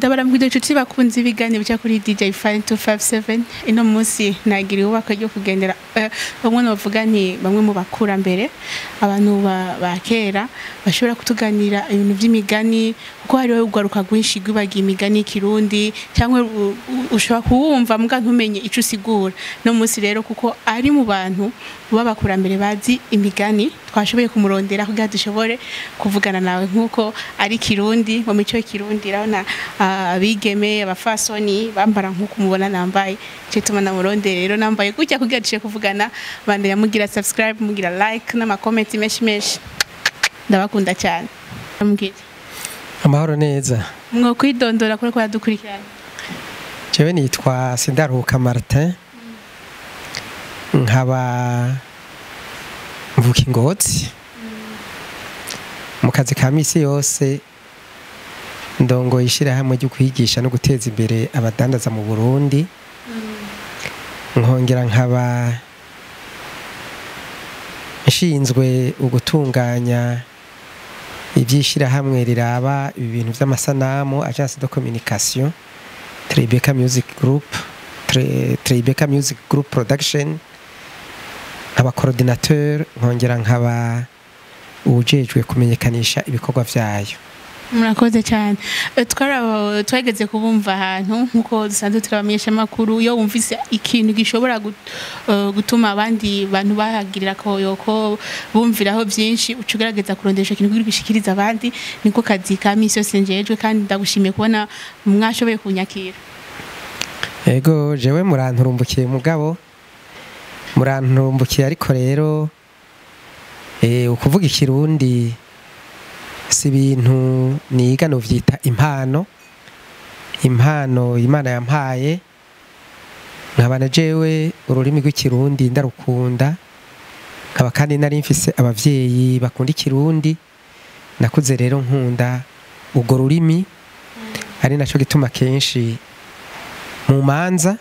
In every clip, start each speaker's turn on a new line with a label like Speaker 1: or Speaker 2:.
Speaker 1: Ndabaramukije inshuti bakunze ibiganiro bica kuri DJ Fine 257. Ino munsi nagira ububakwe ryo kugendera bamwe bavuga ni bamwe mu bakurambere, abantu ba kera bashobora kutuganira ibintu by'imigani, kuko hariho urwaruka rwinshi rwibagiye imigani y'ikirundi, cyangwa ushobora kuwumva muga ntumenye ico usigura. No munsi rero, kuko ari mu bantu b'abakurambere bazi imigani, twashoboye kumurondera kugira dushobore kuvugana nawe nk'uko ari kirundi mu mico y'ikirundi. Urabona abigeme, abafasoni bambara nk'uko mubona nambaye, cyo tuma namurondera rero nambaye gutya kugira dushobore kuvugana. Bandanya mugira subscribe, mugira like n'ama comment menshi menshi. Ndabakunda cyane. Mbwira.
Speaker 2: Amahoro neza.
Speaker 1: Mwo kwidondora kuri ko yadukurikirana.
Speaker 2: Jewe nitwa Sindaruka Martin, nkaba mvuka Ingozi. Mu kazi ka misi yose ndongoye ishirahamwe ryo kwigisha no guteza imbere abadandaza mu Burundi, nkongera nkaba nshinzwe ugutunganya iby'ishirahamwe riraba ibintu by'amasanamu, agence de communication Tribeca Music Group, Tribeca Music Group Production, nkaba coordinateur, nkongera nkaba uwujejwe kumenyekanisha ibikorwa vyayo.
Speaker 1: Murakoze cyane. Twageze kubumva ahantu nkuko dusanzwe turabamenyesha amakuru. Iyo wumvise ikintu gishobora gutuma abandi bantu bahagirira ko yoko bumviraho byinshi, uca ugerageza kurondesha ikintu kugira ugishikirize abandi. Niko kazi ka misi yose njejwe, kandi ndagushimiye kubona mwashoboye kunyakira.
Speaker 2: Ego, jewe muranturumbukiye, mugabo muranturumbukiye, ariko rero ukuvuga ikirundi si ibintu niga, novyita impano, impano Imana yampaye. Nkaba na jewe ururimi rw'ikirundi ndarukunda, nkaba kandi nari mfise abavyeyi bakunda ikirundi. Nakuze rero nkunda urwo rurimi, ari naco gituma kenshi mu manza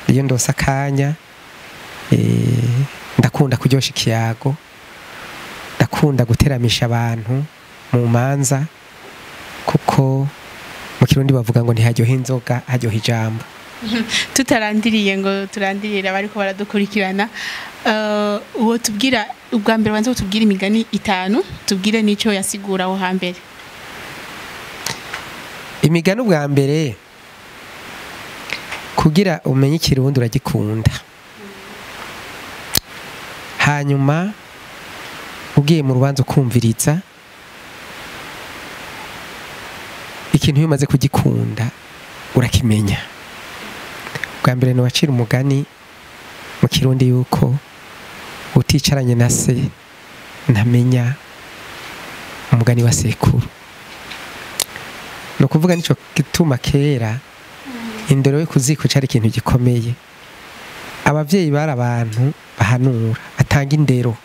Speaker 2: iyo ndose akanya ndakunda kuryosha ikiyago, ndakunda guteramisha abantu mu manza, kuko mu kirundi bavuga ngo ntiharyoha inzoga, haryoha ijambo.
Speaker 1: Tutarandiriye ngo turandirire abariko baradukurikirana, uwo tubwira ubwa mbere, banze tubwire imigani itanu, tubwire n'ico yasigura aho hambere.
Speaker 2: Imigani ubwa mbere, kugira umenye ikirundi uragikunda, hanyuma ugiye mu rubanza ukumviriza ikintu, iyo umaze kugikunda urakimenya. Bwa mbere ntiwacira umugani mu kirundi yuko uticaranye na se ntamenya umugani wa sekuru. Ni ukuvuga nico gituma kera indero yo kuziko cari ikintu gikomeye. Abavyeyi bari abantu bahanura, batanga indero,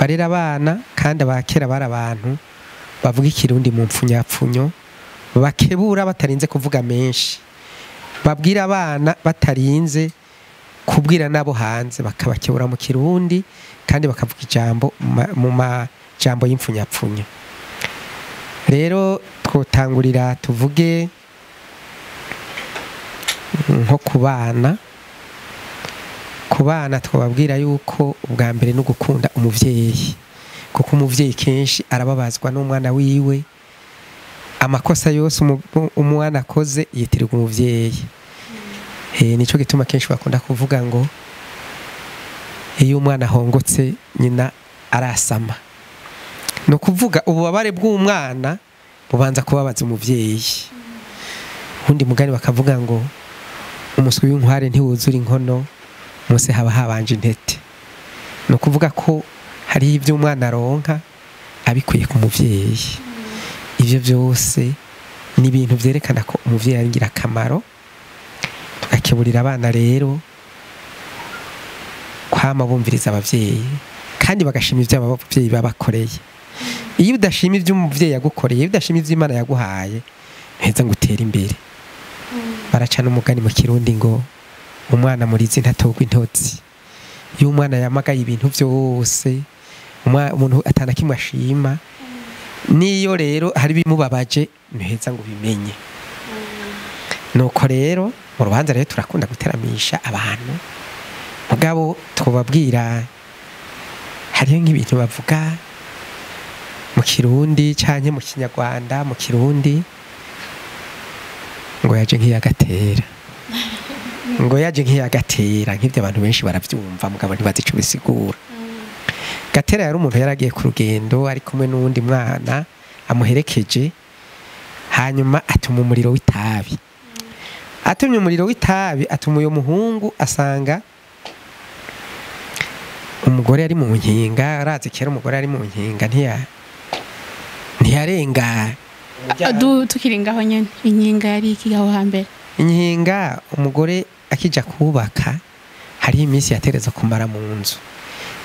Speaker 2: barera abana, kandi abakera bari abantu bavuga ikirundi mu mpfunyapfunyo, bakebura batarinze kuvuga menshi, babwira abana batarinze kubwira nabo hanze, bakabakebura mu kirundi kandi bakavuga ijambo mu majambo y'imfunyapfunyo. Rero twotangurira tuvuge nko ku bana. Ku bana twababwira yuko ubwa mbere no gukunda umuvyeyi, kuko umuvyeyi kenshi arababazwa n'umwana wiwe. Amakosa yose umwana akoze yitirirwa umuvyeyi. Nico gituma kenshi bakunda kuvuga ngo iyo umwana ahongotse nyina arasama. No kuvuga ububabare bw'umwana bubanza kubabaza umuvyeyi. Undi mugani bakavuga ngo umuswi w'inkware ntiwuzura inkono munsi haba habanje intete. No kuvuga ko hari ibyo umwana aronka abikuye ku muvyeyi. Ivyo byose ni ibintu vyerekana ko umuvyeyi ari ingirakamaro. Tugakeburira abana rero kwama bumviriza abavyeyi kandi bagashima ivyo abavyeyi babakoreye. Iyo udashima ivyo umuvyeyi yagukoreye, iyo udashima ivyo Imana yaguhaye, ntiheza ngo utere imbere. Baraca n'umugani mu kirundi ngo umwana murizi ntatogwa intotsi. Iyo umwana yamagaye ibintu byose, umuntu atana kimwe ashima, niyo rero hari bimubabaje ntiheza ngo bimenye. Nuko rero mu rubanza rero turakunda guteramisha abantu, mugabo twobabwira hariyo nk'ibintu bavuga mu Kirundi canke mu Kinyarwanda. Mu Kirundi ngo yaje nk'iyagatera, ngo yaje nk'iyagatera, nk'ibyo abantu benshi baravyumva mugabo ntibazi ico bisigura. Gatera yari umuntu yaragiye ku rugendo ari kumwe n'uwundi mwana amuherekeje, hanyuma atuma umuriro w'itabi. Atumye umuriro w'itabi, atuma uyo muhungu asanga umugore ari mu nkinga. Arazi kera umugore ari mu nkinga ntiyarenga.
Speaker 1: Tukiri ngaho nyene, inkinga yari iki aho hambere?
Speaker 2: Inkinga, umugore akija kubaka hari iminsi yatereza kumara mu nzu,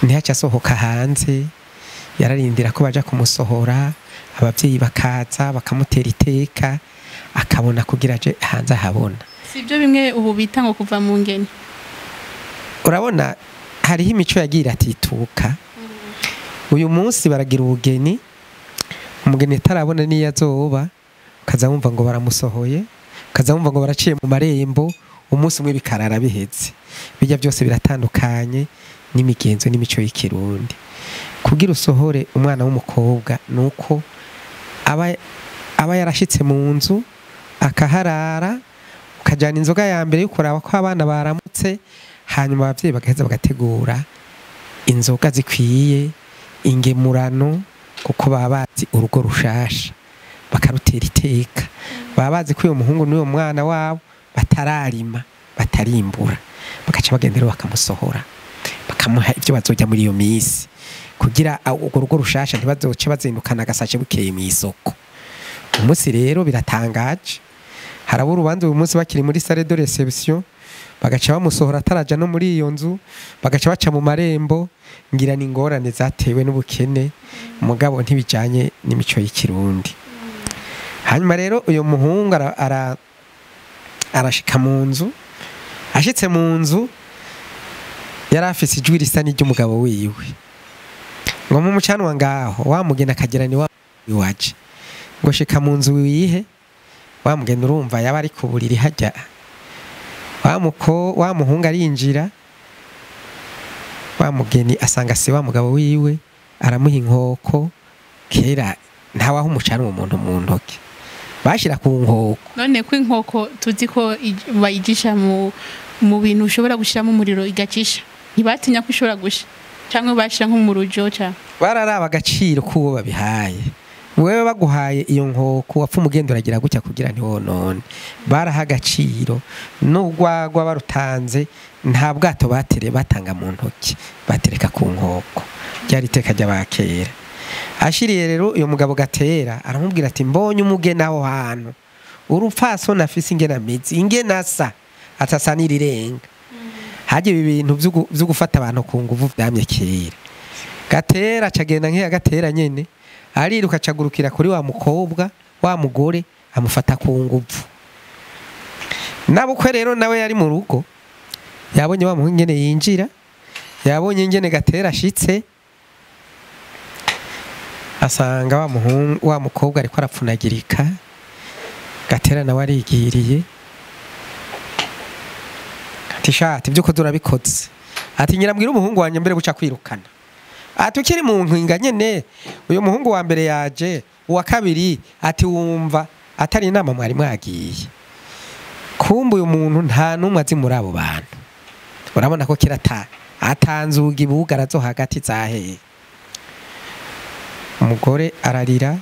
Speaker 2: ntiyaca asohoka hanze, yararindira ko baja kumusohora, abavyeyi bakaza bakamutera iteka, akabona kugira aje hanze ahabona.
Speaker 1: Sivyo bimwe ubu bita ngo kuva mu ngeni?
Speaker 2: Urabona hariho imico yagira atituka. Uyu munsi baragira ubugeni, umugeni atarabona niyo azoba, ukaza wumva ngo baramusohoye, ukaza wumva ngo baraciye mu marembo, umunsi umwe bikarara biheze. Bijya byose biratandukanye n'imigenzo n'imico y'Ikirundi. Kugira usohore umwana w'umukobwa nuko aba yarashitse mu nzu akaharara, ukajyana inzoga ya mbere yo kuraba ko abana baramutse, hanyuma abavyeyi bagaheza bagategura inzoga zikwiye, ingemurano, kuko baba bazi urugo rushasha, bakarutera iteka. Baba bazi ko uyo muhungu n'uyo mwana wabo batararima, batarimbura, bagaca bagendera bakamusohora, bakamuha ibyo bazojya muri iyo minsi, kugira urwo rugo rushasha ntibazoce bazindukana agasashe bukeye mu isoko. Umunsi rero biratangaje, haraba urubanza uyu munsi bakiri muri salle de reception, bagaca bamusohora ataraja no muri iyo nzu, bagaca baca mu marembo. Ngira ni ingorane zatewe n'ubukene, mugabo ntibijanye n'imico y'Ikirundi. Hanyuma rero uyo muhungu arashika mu nzu. Ashitse mu nzu yari afise ijwi risa n'iry'umugabo wiwe, ngo mu mucanwa ngaho wa mugeni akagira ni wa waje, ngo shika mu nzu wihe. Wa mugeni urumva yaba ari ku buriri hajya, wa muhungu arinjira, wa mugeni asanga se wa mugabo wiwe, aramuha inkoko. Kera ntawaho umucanwa umuntu mu ntoke, bashira ku nkoko.
Speaker 1: None ko inkoko tuzi ko bayigisha mu bintu ushobora gushiramo umuriro igacisha, ntibatinya ko ishobora gusha cyangwa bashira nko mu rujo? Cyangwa
Speaker 2: bararaba agaciro k'uwo babihaye. Wewe baguhaye iyo nkoko wapfa umugendo uragira gutya kugira ntiwonone. Baraha agaciro, n'urwagwa barutanze nta bwato batere batanga mu ntoki, batereka ku nkoko. Ryari iteka ry'abakera. Ashiriye rero uyo mugabo Gatera aramubwira ati mbonye umugeni aho hantu, urupfasoni afise ingene ameze, ingene asa, atasa n'irirenga. Haje ibi bintu vyo gufata abantu ku nguvu vyamye kera. Gatera acagenda nk'iya Gatera nyene, ariruka acagurukira kuri wa mukobwa, wa mugore, amufata ku nguvu. Nabukwe rero nawe yari mu rugo, yabonye wa muhungu ingene yinjira, yabonye ingene Gatera ashitse, asanga wa muhungu wa mukobwa ariko arapfunagirika. Gatera nawe arigiriye ati shati ibyo ukoze urabikoze, ati nyirambwira umuhungu wanjye mbere buca kwirukana, ati ukiri mu nkinga nyene uyu muhungu wa mbere yaje, uwa kabiri ati wumva atari inama mwari mwagiye. Kumbe uyu muntu nta numwe azi muri abo bantu. Urabona ko kirata atanzuga ibugara zo hagati zaheye. Umugore ararira,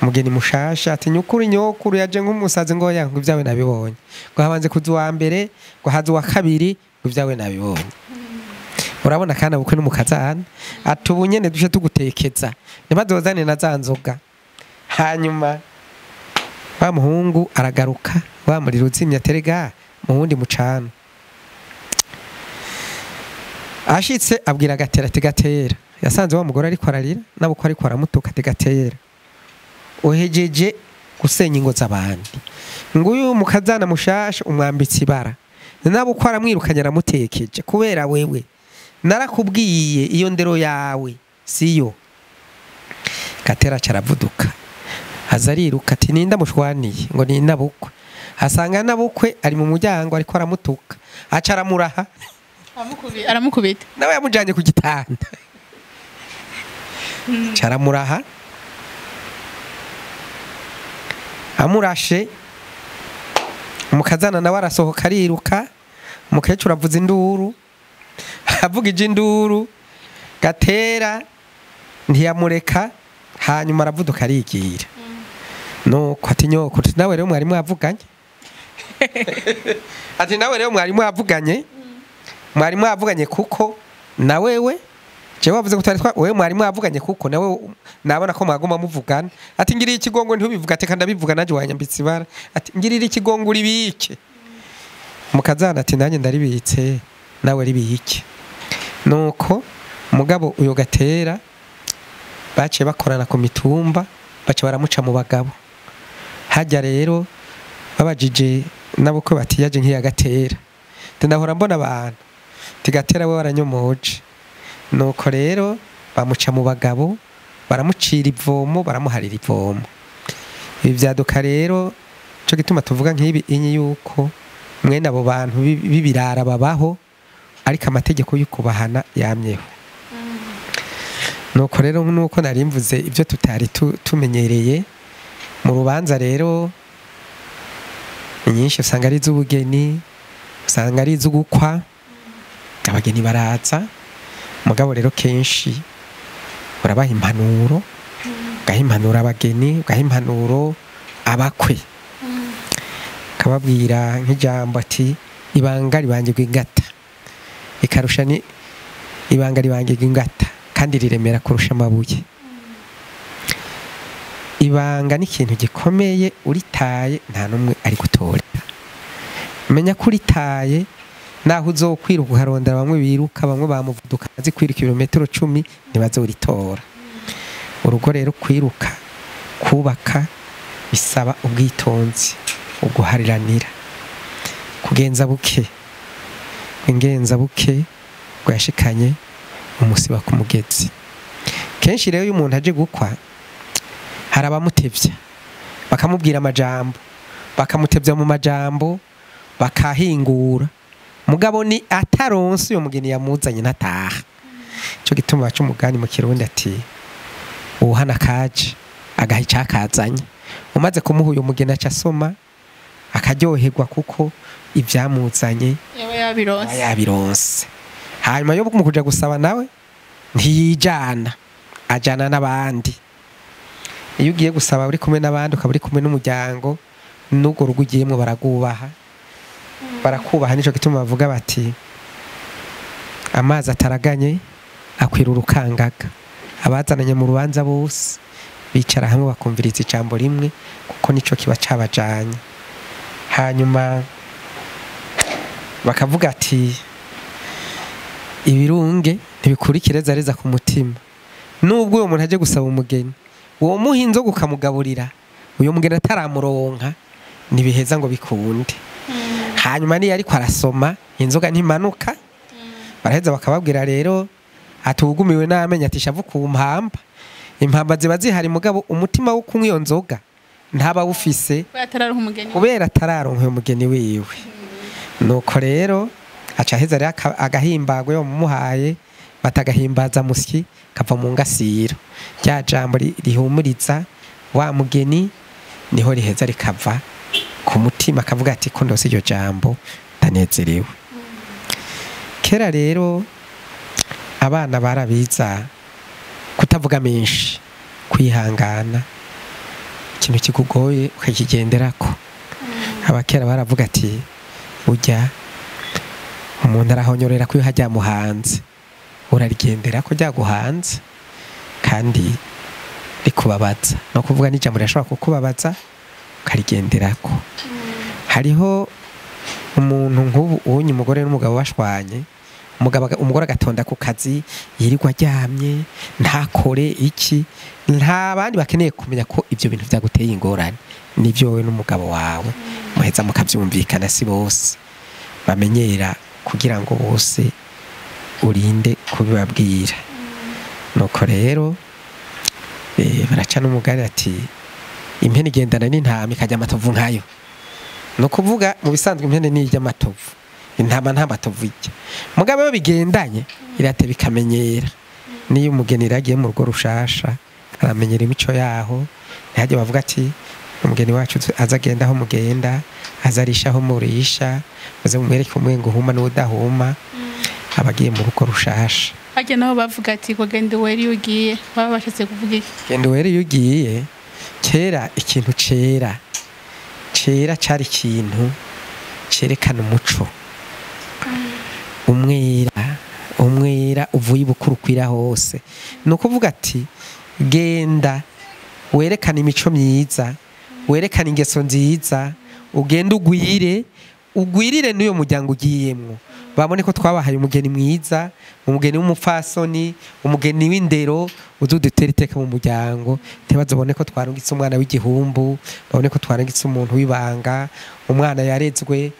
Speaker 2: umugeni mushasha ati nyukuri nyokuru yaje nk'umusazi ngo yangu ibyawe nabibonye, ngo habanze kuza uwa mbere, ngo haza uwa kabiri, ngo ibyawe nabibonye. Urabona kana bukwe n'umukazana ati ubu nyene dushe tugutekeza ntibazozane na za nzoga. Hanyuma wa muhungu aragaruka, wa muriro uzimya terega mu wundi mucano. Ashitse abwira Gatera ati Gatera, yasanze wa mugore ariko ararira nabo ariko aramutuka, ati Gatera uhejeje gusenya ingo z'abandi, nguyu mukazana mushasha umwambitsi ibara, nabo uko aramwirukanye aramutekeje kubera wewe narakubwiye iyo ndero yawe siyo. Gatera caravuduka aza ariruka ati ninda mushwaniye, ngo ni nabukwe. Asanga nabukwe ari mu muryango ariko aramutuka, aca aramuraha,
Speaker 1: aramukubita,
Speaker 2: nawe yamujanye ku gitanda. Aca aramuraha, amurashe umukazana nawe arasohoka ariruka. Umukecuru avuza induru, avugije induru Gatera ntiyamureka, hanyuma aravuduka arigira. Nuko ati nyoko, nawe rero mwarimu yavuganye. Ati nawe rero mwarimu yavuganye, mwarimu yavuganye kuko na wewe jewe wavuze ko tutari twa wewe mwarimu yavuganye kuko nawe nabona ko mwagoma muvugana. Ati ngiriye ikigongo ntubivuga, ati kandi ndabivuga naje wanyambitse ibara. Ati ngirira ikigongo uribike. Mukazana ati nanjye ndaribitse nawe ribike. Nuko mugabo uyo Gatera baciye bakorana ku mitumba, baca baramuca mu bagabo. Hajya rero babajije nabukwe bati yaje nk'iya Gatera, ndahora mbona abantu tigatera we waranyomoje. Nuko rero bamuca mu bagabo, baramucira ivomo, baramuharira ivomo. Ibi byaduka rero cyo gituma tuvuga nk'ibi inyi yuko mwene abo bantu b'ibirara babaho, ariko amategeko y'ukubahana yamyeho. Nuko rero nuko narimvuze ibyo tutari tumenyereye mu rubanza rero nyinshi usanga ari iz'ubugeni, usanga ari iz'ugukwa, abageni baraza. Mugabo rero kenshi urabaha impanuro, ugaha impanuro abageni, ugaha impanuro abakwe, kababwira nk'ijambo ati ibanga ribangirwa ingata, ikarusha ni ibanga ribangirwa ingata kandi riremera kurusha amabuye. Ibanga ni ikintu gikomeye, uritaye nta numwe ari gutora. Menya ko uritaye naho uzokwiruka ukarondera bamwe biruka, bamwe bamuvuduka azi kwiruka ibirometero 10 ntibazoritora. Urugo rero kwiruka kubaka bisaba ubwitonzi, uguhariranira, kugenza buke. Ingenza buke bwashikanye umusiba ku mugezi. Kenshi rero iyo umuntu aje gukwa hari abamutevya bakamubwira amajambo, bakamutevya mu majambo bakahingura, mugabo ni ataronse uyo mugeni yamuzanye ntataha. Cyo gituma baca umugani mu Kirundi ati uwuhana kaje agaha icakazanye. Umaze kumuha uyo mugeni aca asoma akaryoherwa kuko ivyamuzanye
Speaker 1: yaba
Speaker 2: yabironse. Hanyuma yo mu kuja gusaba nawe ntiyijana, ajana n'abandi. Iyo ugiye gusaba uri kumwe n'abandi, ukaba uri kumwe n'umuryango, n'urwo rugo ugiyemwo baragubaha, barakubaha. Nico gituma bavuga bati amazi ataraganye akwira urukangaga. Abazananye mu rubanza bose bicara hamwe bakumviriza ijambo rimwe, kuko nico kiba cabajanye. Hanyuma bakavuga ati ibirunge ntibikurikireza reza ku mutima. Nubwo uyo muntu aje gusaba umugeni, uwo muha inzoga ukamugaburira, uyo mugeni ataramuronka ntibiheza ngo bikunde. Hanyuma niyo ariko arasoma inzoga ntimanuka. Baraheza bakababwira rero atugumiwe n'amenyo ati shavu ku mpamba. Impamba ziba zihari, mugabo umutima wo kunywa iyo nzoga ntaba ufise kubera atararonka umugeni wiwe. Nuko rero aca aheza rero agahimbagwe bamuhaye, batagahimbaza musyi kava mu ngasiro. Rya jambo rihumuriza wa mugeni niho riheza rikava ku mutima, akavuga ati ko ndose iryo jambo ndanezerewe. Kera rero abana barabiza kutavuga menshi, kwihangana, ikintu kikugoye ukakigenderako. Abakera baravuga ati ujya umuntu arahonyorera ko hajya muhanze, urarigendera ko ryaguhanze kandi rikubabaza. No kuvuga n'ijambo rirashobora kukubabaza ukarigenderako. Hariho umuntu nk'ubu unye umugore n'umugabo bashwanye, umugore agatonda ku kazi yirirwa aryamye ntakore iki, nta bandi bakeneye kumenya ko ibyo bintu byaguteye ingorane, nibyo wowe n'umugabo wawe muheza mukabyumvikana. Si bose bamenyera kugira ngo bose urinde kubibabwira. Nuko rero baraca n'umugani ati impene igendana n'intama ikajya amatovu nkayo. No kuvuga mu bisanzwe impene ni iry'amatovu, intama nta matovu ijya. Mugabo iyo bigendanye irateba ikamenyera. Niyo umugeni ragiye mu rugo rushasha aramenyera imico yaho, ntihajye bavuga ati umugeni wacu azagenda aho mugenda, azarisha aho murisha, muze mumwereke umwengo uhuma n'udahuma, abagiye mu rugo rushasha.
Speaker 1: Hajya naho bavuga ati ko genda wera iyo ugiye, baba bashatse kuvuga iki?
Speaker 2: Genda wera iyo ugiye, kera ikintu cera cera cari ikintu cerekana umuco. Umwera uvuye ibukuru kwira hose. Ni ukuvuga ati genda werekana imico myiza, werekana ingeso nziza, ugende ugwire, ugwirire n'uyo muryango ugiyemwo. Babone ko twabahaye umugeni mwiza, umugeni w'umupfasoni, umugeni w'indero, uzudutera iteka mu muryango. Ntibazobone ko twarungitse umwana w'igihumbu, babone ko twarungitse umuntu w'ibanga, umwana yarezwe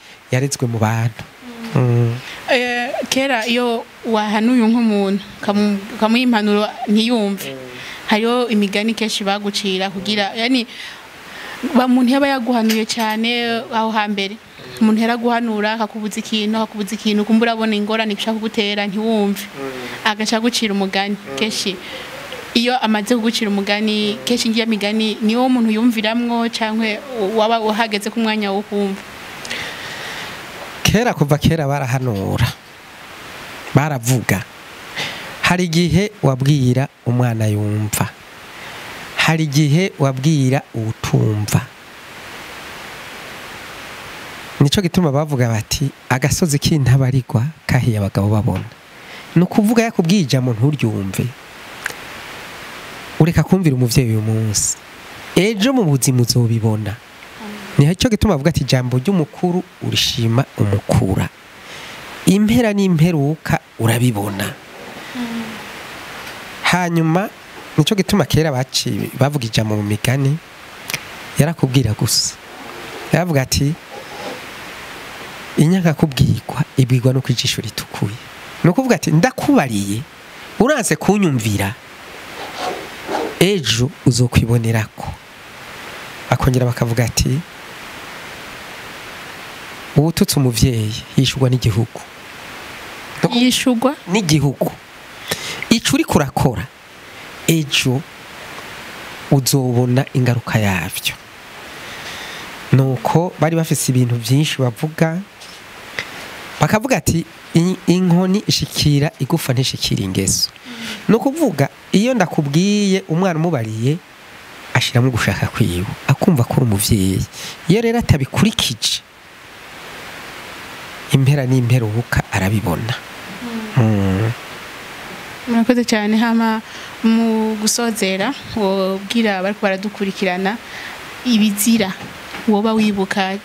Speaker 2: mu bantu.
Speaker 1: Kera iyo wahanuye nk'umuntu ukamuha impanuro ntiyumve, hariho imigani kenshi bagucira kugira yani muntu yaba yaguhanuye cyane aho hambere, umuntu yaraguhanura akakubuza ikintu kumbura abona ingorane ishaka kugutera ntiwumve, agaca gucira umugani. Kenshi iyo amaze kugucira umugani, kenshi ngiye migani niwo umuntu yumviramwo cyangwa waba uhageze ku mwanya wo kumva.
Speaker 2: Kera kuva kera barahanura, baravuga. Hari igihe wabwira umwana yumva, hari igihe wabwira utumva. Nico gituma bavuga bati agasozi k'intabarigwa kahiye abagabo babona. No kuvuga yakubwiye ijambo nturyumve, ureka kumvira umuvyeyi uyu munsi, ejo mu buzima uzobibona. Nico gituma bavuga ati ijambo ry'umukuru urishima umukura, impera n'imperuka urabibona. Hanyuma nico gituma kera baciye bavuga ijambo mu migani, yarakubwira gusa, yaravuga ati inyaka kubwirwa ibwirwa no kwijisho ritukuye. No kuvuga ati ndakubariye uranse kunyumvira, ejo uzokwibonerako. Akongera bakavuga ati uwututse umuvyeyi yishurwa n'igihugu.
Speaker 1: Yishurwa
Speaker 2: n'igihugu. Ico uri kurakora ejo uzobona ingaruka yavyo. Nuko bari bafise ibintu byinshi bavuga, bakavuga ati inkoni ishikira igufa ntishikira ingeso. No kuvuga iyo ndakubwiye umwana umubariye ashiramo gushaka kwiwe, akumva ko uri umuvyeyi. Iyo rero atabikurikije impera n'imperuka arabibona.
Speaker 1: Murakoze cyane. Hama mu gusozera wobwira bariko baradukurikirana ibizira woba wibuka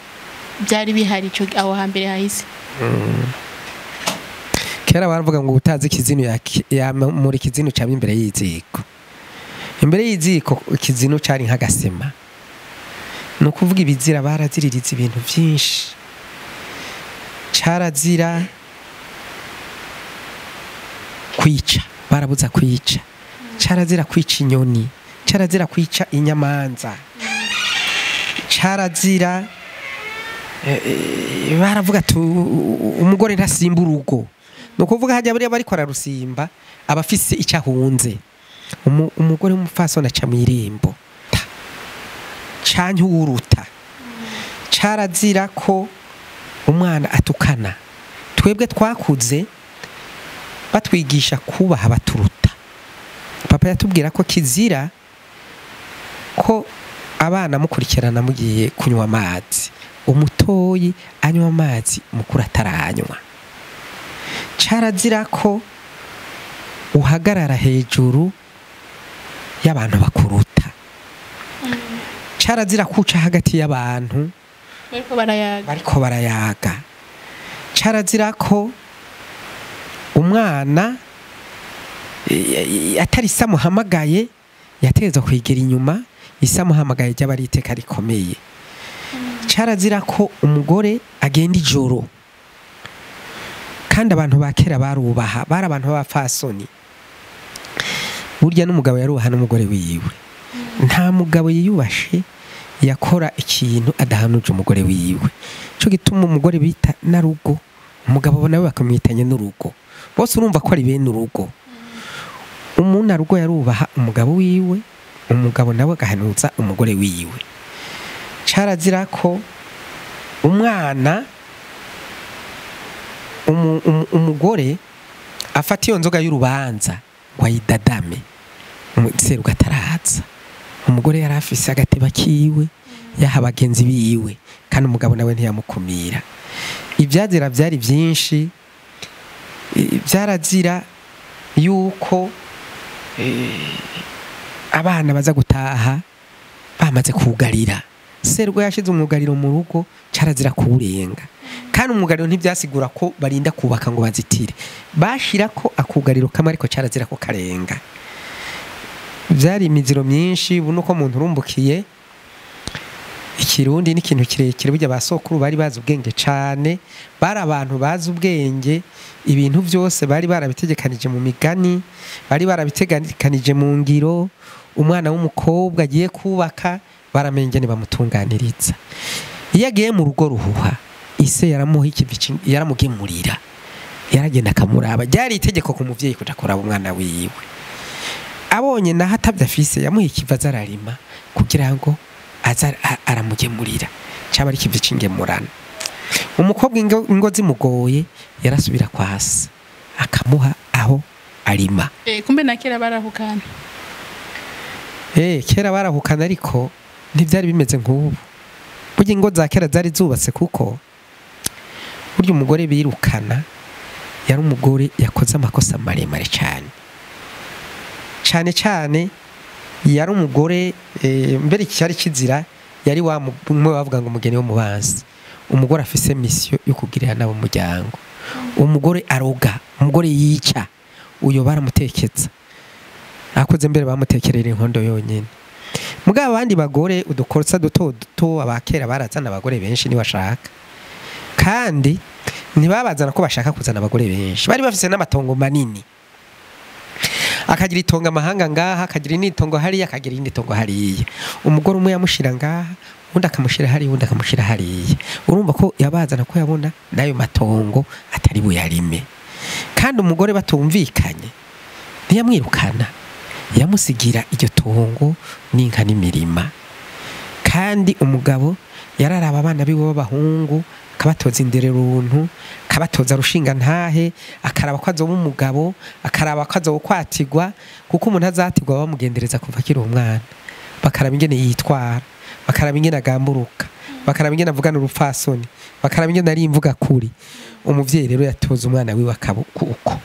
Speaker 1: byari bihari ico aho hambere hahise.
Speaker 2: Kera baravuga ngo utazi ikizinu ya muri kizinu cyaba imbere y'iziko. Imbere y'iziko ikizinu cari nk'agasema. No kuvuga ibizira baraziririza ibintu byinshi. Carazira kwica, barabuza kwica. Carazira kwica inyoni, carazira kwica inyamanza. Carazira baravuga ati umugore ntasimba urugo. No kuvuga hajya bari bariko ararusimba abafise icyo ahunze. Umugore w'umupfasoni aca mw'irimbo canke uwuruta. Carazira ko umwana atukana. Twebwe twakuze batwigisha kubaha baturuta. Papa yatubwira ko kizira ko abana mukurikirana mugiye kunywa amazi, umutoyi anywa amazi mukuru ataranywa. Carazira ko uhagarara hejuru y'abantu bakuruta. Carazira kuca hagati y'abantu bariko barayaga. Carazira ko umwana atari samuhamagaye yateza kwigera inyuma, isamuhamagaye ry'abari iteka rikomeye. Carazira ko umugore agenda ijoro. Kandi abantu ba kera barubaha, bari abantu b'abapfasoni. Burya n'umugabo yarubaha n'umugore wiwe. Nta mugabo yiyubashe yakora ikintu adahanuje umugore wiwe. Cyo gituma umugore bita narugo, umugabo nawe bakamwitanye n'urugo. Bose urumva ko ari bene urugo. Umuntu arugo yarubaha umugabo wiwe, umugabo nawe agahanuza umugore wiwe. Carazira ko umwana umugore afata iyo nzoga y'urubanza ngo ayidadame serugo ataraza. Umugore yari afise agateba kiwe yaha bagenzi biwe, kandi umugabo nawe ntiyamukumira. Ibyazira byari byinshi. Byarazira yuko abana baza gutaha bamaze kugarira. Serugo yashize umwugariro mu rugo, carazira kuwurenga. Kandi umwugariro ntibyasigura ko barinda kubaka ngo bazitire, bashira ko akugariro kamwe ariko carazira ko karenga. Byari imiziro myinshi. Ubu nuko umuntu urumbukiye ikirundi n'ikintu kirekire. Burya basokuru bari bazi ubwenge cane, bari abantu bazi ubwenge, ibintu byose bari barabitegekanije mu migani, bari barabitegekanije mu ngiro. Umwana w'umukobwa agiye kubaka baramenye ingene bamutunganiriza. Iyo agiye mu rugo ruhuha, ise yaramuha ikivi, yaramugemurira, yaragenda akamuraba. Ryari itegeko ku muvyeyi kuja kuraba umwana wiwe. Abonye naho atabyo afise, yamuha ikivi azararima kugira ngo aza aramugemurira, caba ari ikivi c'ingemurano. Umukobwa ingo zimugoye yarasubira kwa se akamuha aho arima.
Speaker 1: Kumbe na kera barahukana.
Speaker 2: Kera barahukana, ariko ntibyari bimeze nk'ubu. Burya ingo za kera zari zubatse, kuko burya umugore birukana yari umugore yakoze amakosa maremare cyane cyane cyane. Yari umugore mbere cyari kizira, yari wa mwe bavuga ngo umugeni wo mubanzi, umugore afise mission yo kugirira nabo umuryango. Umugore aroga, umugore yica, uyo baramutekeza. Akoze mbere bamutekerera inkondo yonyine. Mugabo abandi bagore udukorsa duto duto, abakera barazana abagore benshi niwashaka. Kandi ntibabazana ko bashaka kuzana abagore benshi, bari bafise n'amatongo manini. Akagira itongo amahanga ngaha, akagira initongo hariya, akagira initongo hariya. Umugore umwe yamushira ngaha, undi akamushira hariya, undi akamushira hariya. Urumva ko yabazana ko yabona nayo matongo atari buyarime. Kandi umugore batumvikanye ntiyamwirukana, yamusigira iryo tongo n'inka n'imirima. Kandi umugabo yararaba abana biwe b'abahungu, akabatoza indereruntu, akabatoza rushinga ntahe, akaraba ko azoba umugabo, akaraba ko azoba kwatigwa, kuko umuntu azatigwa bamugendereza kuva akiri umwana. Bakaraba ingene yitwara, bakaraba ingene agamburuka, bakaraba ingene avugana urupfasoni, bakaraba ingene ari imvuga kuri. Umuvyeyi rero yatoza umwana wiwe uko.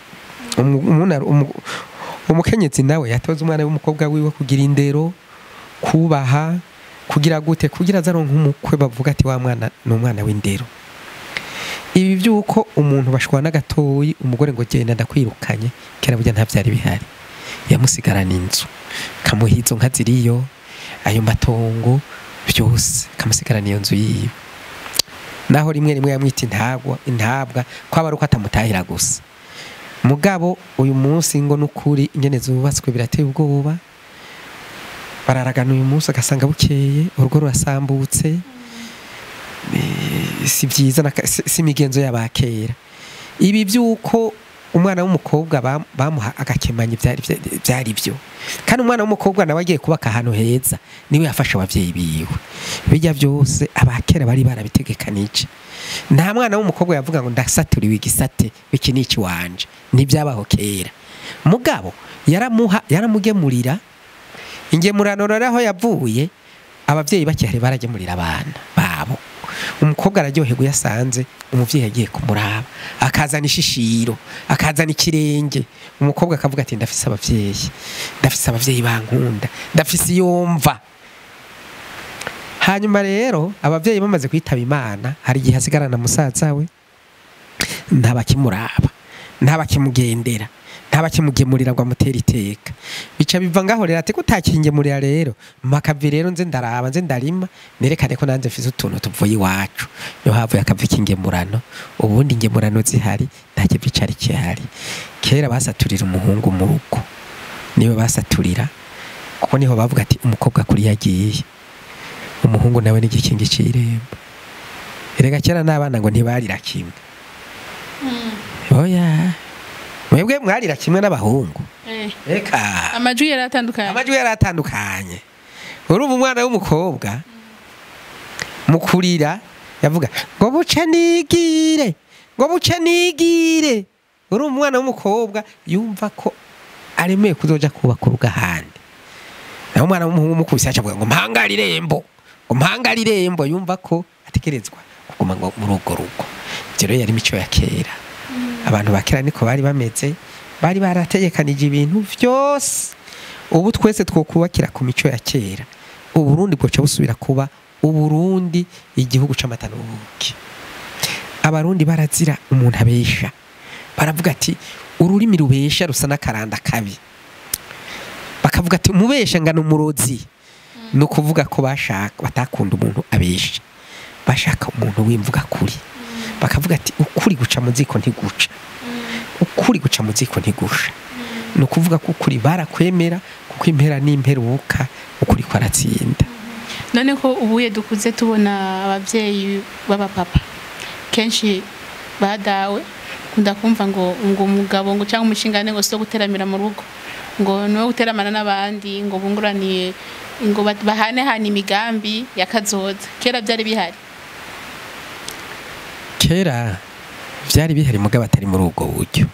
Speaker 2: Umukenyezi nawe yatoza umwana w'umukobwa wiwe kugira indero, kubaha, kugira gute, kugira azaronka umukwe bavuga ati wa mwana ni umwana w'indero. Ibi byuko umuntu bashwana gatoyi, umugore ngo genda ndakwirukanye, kera burya nta byari bihari. Yamusigarana inzu, kamuha izo nka ziriyo, ayo matongo byose, kamusigarana iyo nzu yiwe. Naho rimwe rimwe yamwita intabwa, intabwa kwaba ari uko atamutahira gusa. Mugabo uyu munsi ngo nukuri ingene zubatswe birateye ubwoba. Bararagana uyu munsi agasanga bukeye urugo rurasambutse. Si byiza, si imigenzo y'abakera. Ibi byuko umwana w'umukobwa bamuha agakemanyi byari byo. Kandi umwana w'umukobwa nawe agiye kubaka ahantu heza, niwe yafasha abavyeyi biwe. Bijya byose abakera bari barabitegekanije. Nta mwana w'umukobwa yavuga ngo ndasaturiwe igisate iki niki wanje, ntibyabaho kera. Mugabo yaramuha, yaramugemurira. Ingemurano rero aho yavuye, abavyeyi bakihari baragemurira abana babo. Umukobwa araryoherwa yasanze umuvyeyi agiye kumuraba, akazana ishishiro, akazana ikirenge. Umukobwa akavuga ati ndafise abavyeyi, ndafise abavyeyi bankunda, ndafise iyomva. Hanyuma rero abavyeyi bamaze kwitaba Imana, hari igihe asigarana musaza we, ntabakimuraba, ntabakimugendera, ntabakimugemurira ngo amutere iteka. Bica biva ngaho rero ati kutakingemurira rero, makavi rero nze ndaraba, nze ndarima, nerekane ko nanze mfise utuntu tuvuye iwacu. Niho havuye akavi k'ingemurano. Ubundi ingemurano zihari nta kivi cari kihari. Kera basaturira umuhungu mu rugo, niwe basaturira, kuko niho bavuga ati umukobwa kuri yagiye. Umuhungu nawe ni igikingi c'irembo. Erega kera n'abana ngo ntibarira kimwe. Oya, mwebwe mwarira kimwe n'abahungu? Eka.
Speaker 1: Amajwi yaratandukanye.
Speaker 2: Amajwi yaratandukanye. Urumva umwana w'umukobwa mu kurira yavuga ngo buce nigire, ngo buce nigire. Urumva umwana w'umukobwa yumva ko aremeye kuzoja kubaka urugo ahandi. Naho umwana w'umuhungu mukubise acavuga ngo mpangare irembo, ngo mpangare irembo, yumva ko atekerezwa kuguma ngo muri urwo rugo. Ivyo rero yari imico ya kera. Abantu ba kera niko bari bameze, bari barategekanije ibintu vyose. Ubu twese twokubakira ku mico ya kera, Uburundi bwoca busubira kuba Uburundi, igihugu c'amata n'ubuki. Abarundi barazira umuntu abesha, baravuga ati ururimi rubesha rusa n'akaranda kabi. Bakavuga ati umubesha ngana umurozi. No kuvuga ko bashaka batakunda umuntu abesha, bashaka umuntu w'imvuga kuri. Bakavuga ati ukuri guca mu ziko ntiguca, ukuri guca mu ziko ntigusha. No kuvuga ko ukuri barakwemera, kuko impera n'imperuka ukuri kwaratsinda.
Speaker 1: None ko ubuye dukuze tubona abavyeyi b'abapapa kenshi badawe kunda kumva ngo umugabo ngo cyangwa umushingane ngo so guteramira mu rugo, ngo niwe guteramana n'abandi, ngo bunguraniye, ngo bahane hana imigambi yakazoza. Kera byari bihari?
Speaker 2: Kera byari bihari mugabo atari muri ubwo buryo.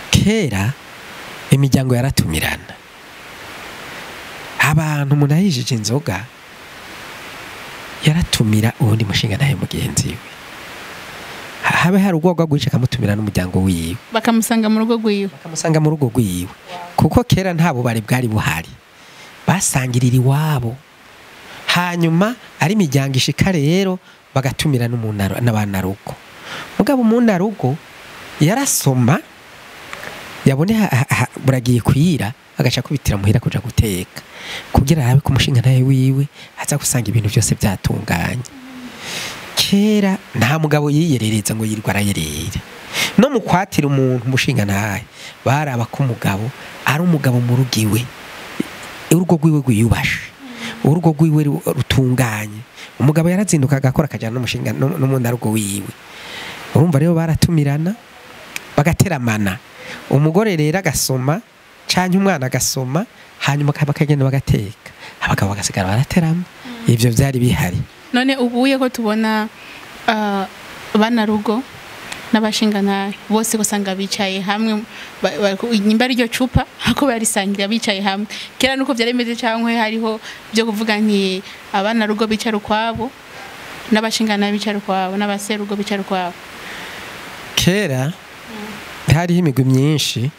Speaker 2: Kera imiryango yaratumirana. Abantu umuntu ayijije inzoga yaratumira uwundi mushinga nawe mugenzi we. Habe hari urwagwa rwinshi akamutumira n'umuryango wiwe,
Speaker 1: bakamusanga mu rugo rwiwe,
Speaker 2: bakamusanga mu rugo rwiwe. Kuko kera nta bubare bwari buhari, basangirira iwabo. Hanyuma ari imiryango ishika rero bagatumira n'abanarugo. Mugabo umunarugo yarasoma, yabone buragiye kwira, agaca kubitira muhira kuja guteka kugira arabe ko umushinga nawe wiwe aza gusanga ibintu byose byatunganye. Kera nta mugabo yiyerereza ngo yirwa arayerera. No mu kwatira umuntu umushinga nawe baraba ko umugabo ari umugabo mu rugo iwe, urugo rwiwe rwiyubashe, urugo rwiwe rutunganye. Umugabo yarazinduka agakora akajana n'umushinga n'umundarugo wiwe. Urumva rero baratumirana bagateramana. Umugore rero agasoma canke umwana agasoma, hanyuma bakagenda bagateka, abagabo bagasigara baraterama. Ivyo vyari bihari.
Speaker 1: None ubuye ko tubona bana rugo n'abashingana bose gusanga bicaye hamwe, nyimba ari ryo cupa ako barisangira bicaye hamwe. Kera nuko vyari bimeze, canke hariho byo kuvuga nti abana rugo bicara ukwabo n'abashingana bicara ukwabo n'abaserugo bicara ukwabo?
Speaker 2: Kera hariho imigwi myinshi,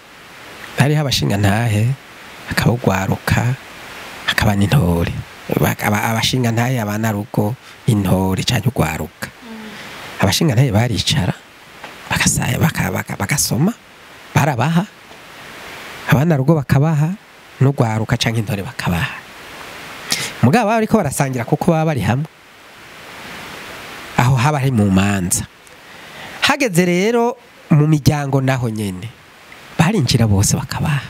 Speaker 2: hariho abashingantahe, hakaba ugwaruka, hakaba n'intore. Abashingantahe, abanarugo, intore canke ugwaruka. Abashingantahe baricara bagasoma, barabaha, abanarugo bakabaha, n'ugwaruka canke intore bakabaha. Mugabo bariko barasangira kuko baba bari hamwe, aho haba ari mu manza. Hageze rero mu miryango naho nyene barinjira bose bakabaha.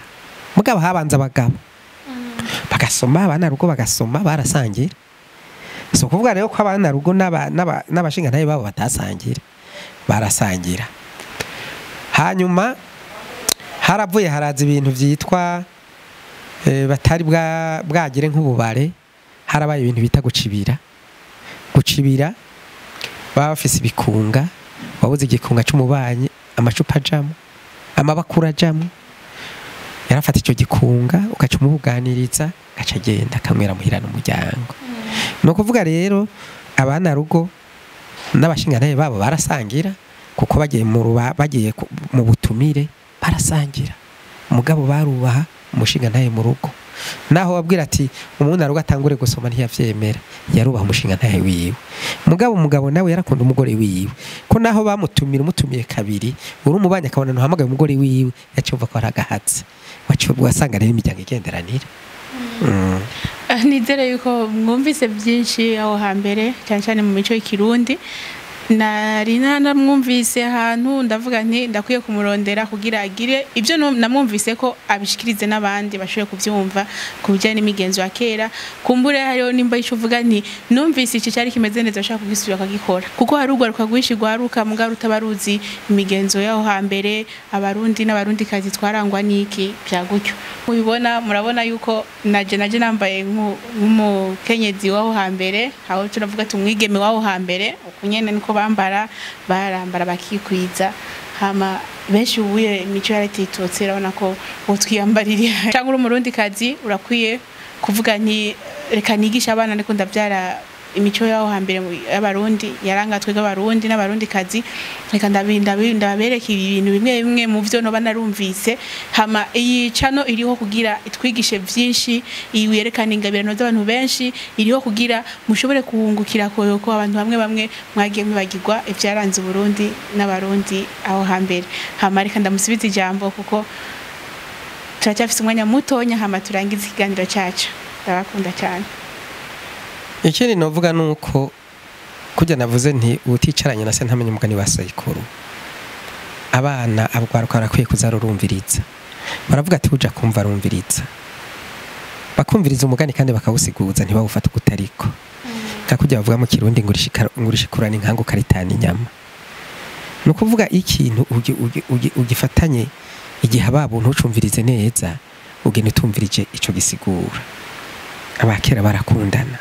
Speaker 2: Mugabo habanza abagabo bagasoma, abana rugo bagasoma, barasangira. So kuvuga rero ko abana rugo n'abashingantahe babo batasangira, barasangira. Hanyuma haravuye haraza ibintu vyitwa batari bwagire nk'ububare. Harabaye ibintu bita gucibira. Gucibira baba bafise ibikunga, wabuze igikunga c'umubanyi, amacupa ajamo, amabakura ajamo, yarafata ico gikunga ugaca umubuganiriza, agaca agenda akanywera muhira n'umuryango. Ni ukuvuga rero abana rugo n'abashingantahe babo barasangira, kuko bagiye mu ruba, bagiye mu butumire barasangira. Mugabo barubaha umushingantahe mu rugo. Naho wabwira ati umuntu arugo atangure gusoma ntiyavyemera, yarubaha umushingantahe wiwe. Mugabo umugabo nawe yarakunda umugore wiwe, ko naho bamutumira umutumiye kabiri, uri umubanye akabona ntuhamagaye umugore wiwe, yacyumva ko aragahatse. Wasanga rero imiryango igenderanira.
Speaker 1: Nizere yuko mwumvise byinshi aho hambere, cyane cyane mu mico y'ikirundi. Nari namwumvise ahantu, ndavuga nti ndakwiye kumurondera kugira agire ibyo namwumvise ko abishikirize n'abandi bashoboye kubyumva ku bijyanye n'imigenzo ya kera. Kumbure hariho nimba ico uvuga nti numvise iki cyari kimeze neza, bashaka kugisubira akagikora, kuko hari urwaruka rwinshi rwaruka muga rutabaruzi imigenzo yaho hambere. Abarundi n'abarundi kazi twarangwa n'iki bya gutyo mubibona, murabona yuko naje nambaye nk'umukenyezi waho hambere, aho turavuga ati umwigeme waho hambere, uko nyene niko bambara, barambara bakikwiza. Hama benshi ubuye imico yaratitutse, urabona ko utwiyambarira cyangwa uri umurundi kazi urakwiye kuvuga nti reka nigisha abana ndiko ndabyara imico yaho hambere y'abarundi yaranga twebwe abarundi n'abarundi kazi, reka ndabereka ibintu bimwe bimwe mu byo noba narumvise. Hama iyi channel iriho kugira itwigishe byinshi, yerekana ingabirano z'abantu benshi, iriho kugira mushobore kuhungukira ko abantu bamwe bamwe mwagiye mwibagirwa ibyaranze Burundi n'abarundi aho hambere. Hama reka ndamusubiza ijambo kuko turacyafise umwanya mutonya, hama turangize ikiganiro cyacu. Ndabakunda cyane.
Speaker 2: Ikindi novuga nuko kujya navuze nti uticaranye na se ntamenye umugani wa sekuru. Abana abwaruka barakwiye kuzarurumviriza. Baravuga ati uja kumva arumviriza. Bakumviriza umugani kandi bakawusiguza ntibawufata kutariko. Nka kujya bavuga mu Kirundi ngurishikurana inkangu karitana inyama. Nukuvuga ikintu ugifatanye igihe ababo ntucumvirize neza, ugende utumvirije ico gisigura. Abakera barakundana,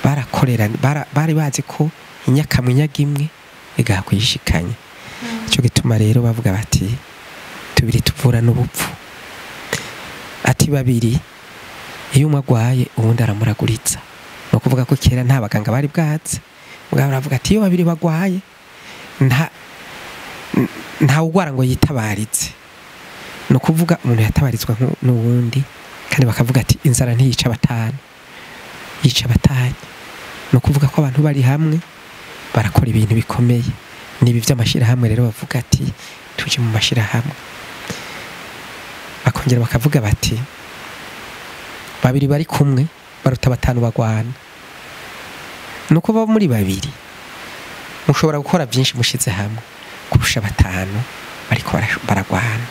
Speaker 2: barakorera, bari bazi ko inyakamwe inyagimwe igakwishikanye. Ico gituma rero bavuga bati tubiri tuvura n'ubupfu. Ati babiri iyo umwe agwaye uwundi aramuraguritsa. No kuvuga ko kera nta baganga bari bwatse, mugabo baravuga ati iyo babiri bagwaye nta ugwara ngo yitabaritse. No kuvuga umuntu yatabaritswa n'uwundi, kandi bakavuga ati inzara ntiyica batanu, yica batanye. No kuvuga ko abantu bari hamwe barakora ibintu bikomeye. Nibi by'amashirahamwe rero bavuga ati tuje mu mashirahamwe. Bakongera bakavuga bati babiri bari kumwe baruta batanu bagwana. Nuko baba muri babiri mushobora gukora byinshi mushize hamwe kurusha batanu bariko baragwana.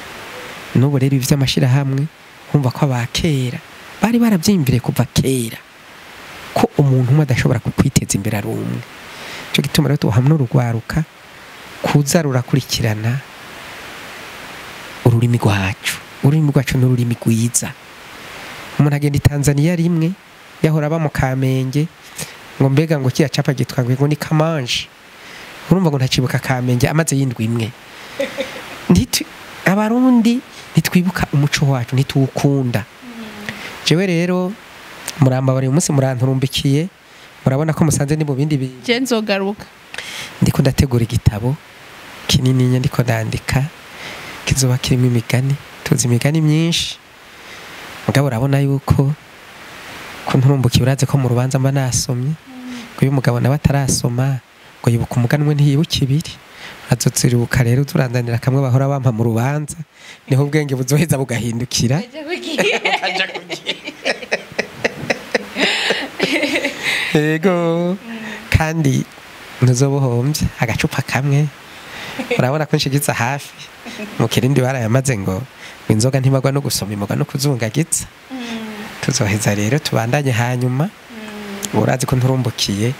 Speaker 2: Nubu rero ivy'amashirahamwe kumva ko abakera bari baravyimvire kuva kera ko umuntu umwe adashobora kukwiteza imbere ari umwe. Cyo gituma rero tuhamwe n'urugwaruka kuza rurakurikirana ururimi rwacu. Ururimi rwacu n'ururimi rwiza. Umuntu agenda i Tanzania rimwe yahora aba mu Kamenge ngo mbega ngo kiya capa gitwa ngo ni Kamanje. Urumva ngo ntacibuka Kamenge amaze yindwi imwe. Abarundi ntitwibuka umuco wacu, ntituwukunda. Jewe rero muramba bari umunsi muranturumbikiye, murabona ko musanze ni mu bindi
Speaker 1: je nzogaruka.
Speaker 2: Ndiko ndategura igitabo kinini, ndiko ndandika kizoba kirimo imigani, tuzi imigani myinshi. Mugabo urabona yuko ko nturumbukiye, uraze ko mu rubanza mba nasomye, ngo uyu mugabo nawe atarasoma ngo yibuka umugani umwe ntiyibuka ibiri. Azotsiruka rero turandanira kamwe bahora bampa mu rubanza, niho ubwenge buzoheza bugahindukira. Yego, kandi ntuzobuhombye agacupa kamwe. Urabona ko nshigitsa hafi mu Kirindi barayamaze ngo inzoga ntibagwa no gusoma imugwa no kuzungagitsa. Tuzoheza rero tubandanye hanyuma. Urazi ko nturumbukiye.